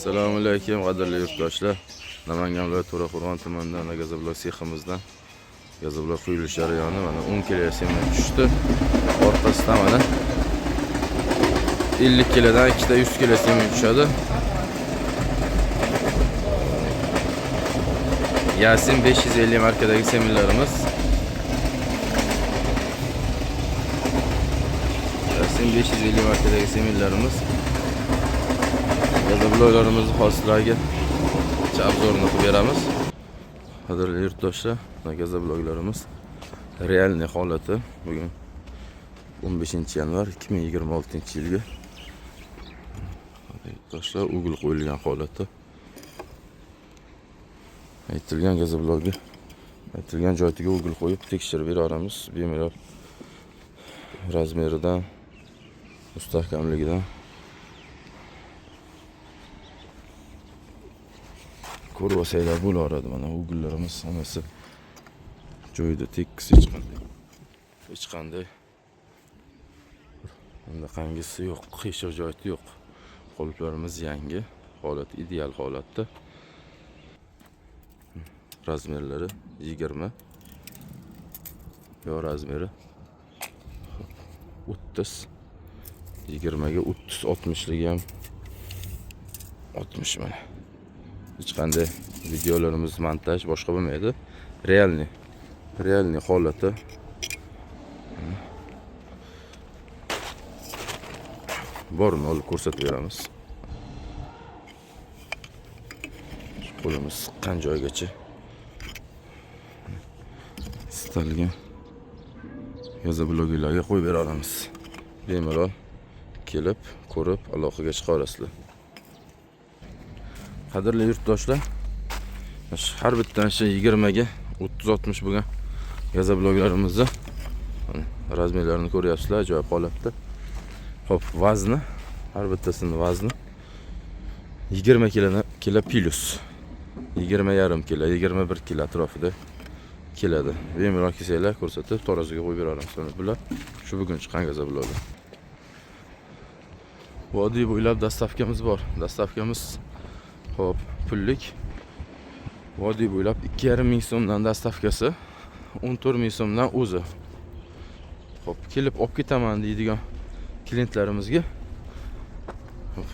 Assalomu alaykum, qadrli yurtdoshlar. Namangan viloyati To'raqo'rg'on tumanidan gazoblok seximizdan gazoblok quyilish jarayoni. Mana 10 kilo sement tushdi. Orqasidan mana 50 kilodan ikkita 100 kilo sement tushadi. Yasin 550 markadagi sementlarimiz. Yasin 550 markadagi sementlarimiz. Gazobloklarimizni hozirlarga obzorni qilib beramiz. Qadrli yurtdoshlar, mana gazobloklarimiz realniy holati bugun 15 yanvar 2026 yilgi. Yurtdoshlar, ugl qo'yilgan holati. Aytilgan gazoblokga aytilgan joyiga ugl qo'yib tekshirib beramiz. Bemalol razmeridan, mustahkamligidan ko'rib olsanglar bo'laveradi. Mana ugllarimiz hammasi joyida, tekis, hech qanday bunaqangisi yo'q, qiyshiq joyi yo'q. Qoliplarimiz yangi, holat ideal holatda. Razmerlari 20 yo razmeri 30, 20 ga 30, 60 ligi ham 60 mana. Hech qanday videolarimiz montaj boshqa bo'lmaydi. Realniy holati. Borini olib ko'rsatib beramiz. Qo'limiz siqqan joygacha istalgan gazobloklarga qo'yib bera olamiz. Bemalol kelib, ko'rib, aloqaga chiqa olasizlar. Qadrli yurtdoshlar, har bitta shu 20 ga 30 60 bo'lgan gazobloklarimizni mana razmerlarini ko'ryapsizlar, ajoyib holatda. Xo'p, vazni, har bittasini vazni 20 kiloni kilo plus. 20,5 kilo, 21 kilo atrofida keladi. Bemalol kelsanglar, ko'rsatib, taroziga qo'yib beramiz. Mana bular shu bugun chiqqan gazobloklar. Vodiy bo'ylab dostavkamiz bor. Dostavkamiz xo'p, pullik. Vodiy bo'ylab 2,5 ming so'mdan dostavkasi, 14 ming so'mdan o'zi. Xo'p, kelib olib ketaman deydigan klientlarimizga xo'p,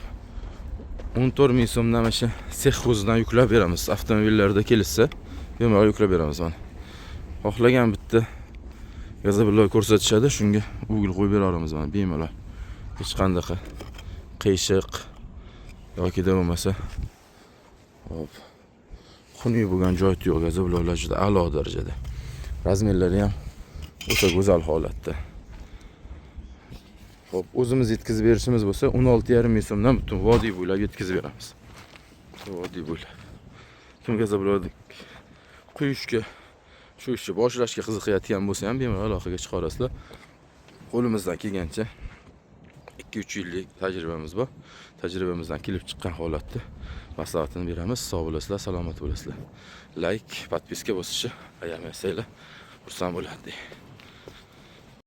14 ming so'mdan mana shu sex o'zidan yuklab beramiz. Avtomobillarda kelishsa, bemalol yuklab beramiz mana. Xohlagan bitta gazoblok ko'rsatishadi, shunga ugl qo'yib bera olamiz mana bemalol. Hech qanaqa qiyshiq yoki bo'lmasa hop xunuk bo'lgan joyi yo'q. Gazobloklar juda a'lo darajada. Razmerlari ham o'ta go'zal holatda. Xo'p, o'zimiz yetkazib berishimiz bo'lsa 16,5 ming so'mdan butun vodiy bo'ylab yetkazib beramiz. Vodiy bo'ylab. Kim gazoblokni quyishga, shu ishni boshlashga qiziqayotgan bo'lsa ham bemalol aloqaga chiqa olasizlar. Qo'limizdan kelgancha 2-3 yillik tajribamiz bor. Tajribamizdan kelib chiqqan holatda maslahatini beramiz. Sog' bo'lasizlar, salomat bo'lasizlar. Like, podpiska bosishni ayamasanglar xursand bo'lardik.